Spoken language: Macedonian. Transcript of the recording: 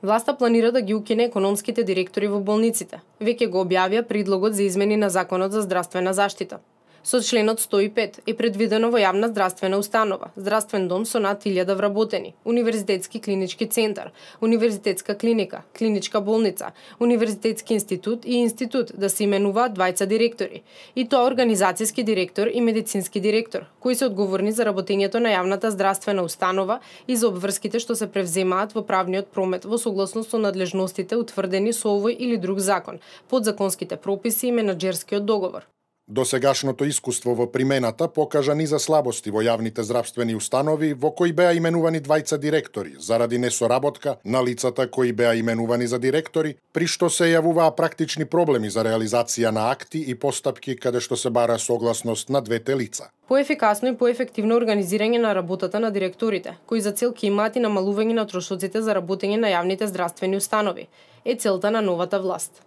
Власта планира да ги укине економските директори во болниците. Веќе го објавија предлогот за измени на Законот за здравствена заштита. Со членот 105 е предвидено во јавна здравствена установа, здравствен дом со над 1000 вработени, универзитетски клинички центар, универзитетска клиника, клиничка болница, универзитетски институт и институт да се именуваат двајца директори, и тоа организацијски директор и медицински директор, кои се одговорни за работењето на јавната здравствена установа и за обврските што се превземаат во правниот промет во согласност со надлежностите утврдени со овој или друг закон, подзаконските прописи и менаџерскиот договор. Досегашното искуство во примената покажа низа слабости во јавните здравствени установи во кои беа именувани двајца директори заради несоработка на лицата кои беа именувани за директори, при што се јавуваа практични проблеми за реализација на акти и постапки каде што се бара согласност на двете лица. Поефикасно и поефективно организирање на работата на директорите, кои за цел ќе имаат и намалување на трошоците за работење на јавните здравствени установи, е целта на новата власт.